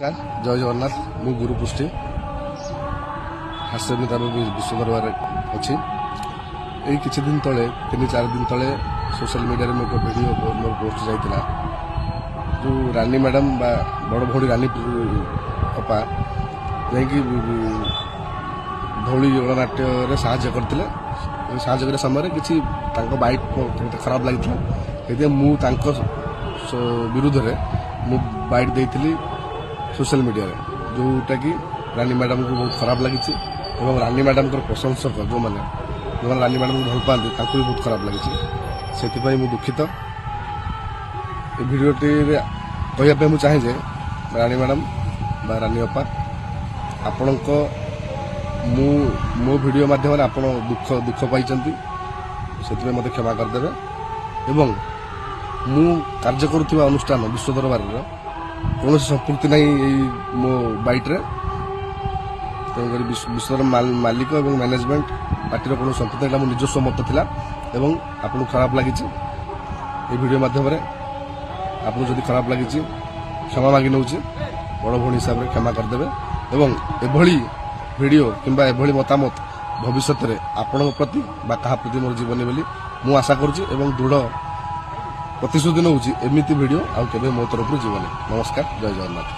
ନମସ୍କାର, ଜୟ ଜଗନ୍ନାଥ। ମୁଁ ଗୁରୁ ପୃଷ୍ଟି, ହାସ୍ୟ ଅଭିନେତା ବିଶ୍ୱ ଦରବାରରେ ଅଛି। ଏଇ କିଛି ଦିନ ତଳେ, 3-4 ଦିନ ତଳେ ସୋସିଆଲ ମିଡ଼ିଆରେ ମୋ ଏକ ଭିଡ଼ିଓ, ମୋର ପୋଷ୍ଟ ଯାଇଥିଲା, ଯେଉଁ ରାନୀ ମ୍ୟାଡ଼ାମ ବା ବଡ଼ ଭଉଣୀ ରାନୀ ଅପା ଯାଇକି ଧଉଳି ଗଣନାଟ୍ୟରେ ସାହାଯ୍ୟ କରିଥିଲେ। ସାହାଯ୍ୟ କରିବା ସମୟରେ କିଛି ତାଙ୍କ ବାଇଟ୍ ମୋତେ ଖରାପ ଲାଗିଥିଲା। ସେଥିପାଇଁ ମୁଁ ତାଙ୍କ ବିରୁଦ୍ଧରେ ମୁଁ ବାଇଟ୍ ଦେଇଥିଲି ସୋସିଆଲ ମିଡ଼ିଆରେ, ଯେଉଁଟାକି ରାନୀ ମ୍ୟାଡ଼ାମଙ୍କୁ ବହୁତ ଖରାପ ଲାଗିଛି ଏବଂ ରାନୀ ମ୍ୟାଡ଼ାମଙ୍କର ପ୍ରଶଂସକ ଯେଉଁମାନେ ଯେଉଁମାନେ ରାନୀ ମ୍ୟାଡ଼ାମଙ୍କୁ ଭଲ ପାଆନ୍ତି, ତାଙ୍କୁ ବି ବହୁତ ଖରାପ ଲାଗିଛି। ସେଥିପାଇଁ ମୁଁ ଦୁଃଖିତ। ଏ ଭିଡ଼ିଓଟିରେ କହିବା ପାଇଁ ମୁଁ ଚାହେଁ ଯେ ରାନୀ ମ୍ୟାଡ଼ାମ ବା ରାନୀ ଅପା, ଆପଣଙ୍କ ମୁଁ ମୋ ଭିଡ଼ିଓ ମାଧ୍ୟମରେ ଆପଣ ଦୁଃଖ ପାଇଛନ୍ତି, ସେଥିପାଇଁ ମୋତେ କ୍ଷମା କରିଦେବେ। ଏବଂ ମୁଁ କାର୍ଯ୍ୟ କରୁଥିବା ଅନୁଷ୍ଠାନ ବିଶ୍ୱ ଦରବାରର କୌଣସି ସମ୍ପୃକ୍ତି ନାହିଁ ଏଇ ମୋ ବାଇଟ୍ରେ। ତେଣୁକରି ବିଶ୍ୱର ମାଲିକ ଏବଂ ମ୍ୟାନେଜମେଣ୍ଟ ପାର୍ଟିର କୌଣସି ସମ୍ପୃକ୍ତି, ଏଇଟା ମୋ ନିଜସ୍ୱ ମତ ଥିଲା ଏବଂ ଆପଣଙ୍କୁ ଖରାପ ଲାଗିଛି। ଏହି ଭିଡ଼ିଓ ମାଧ୍ୟମରେ ଆପଣଙ୍କୁ ଯଦି ଖରାପ ଲାଗିଛି, କ୍ଷମା ମାଗି ନେଉଛି। ବଡ଼ ଭଉଣୀ ହିସାବରେ କ୍ଷମା କରିଦେବେ ଏବଂ ଏଭଳି ଭିଡ଼ିଓ କିମ୍ବା ଏଭଳି ମତାମତ ଭବିଷ୍ୟତରେ ଆପଣଙ୍କ ପ୍ରତି ବା କାହା ପ୍ରତି ମୋର ଯିବନି ବୋଲି ମୁଁ ଆଶା କରୁଛି ଏବଂ ଦୃଢ଼ ପ୍ରତିଶ୍ରୁତି ନେଉଛି, ଏମିତି ଭିଡ଼ିଓ ଆଉ କେବେ ମୋ ତରଫରୁ ଯିବନି। ନମସ୍କାର, ଜୟ ଜଗନ୍ନାଥ।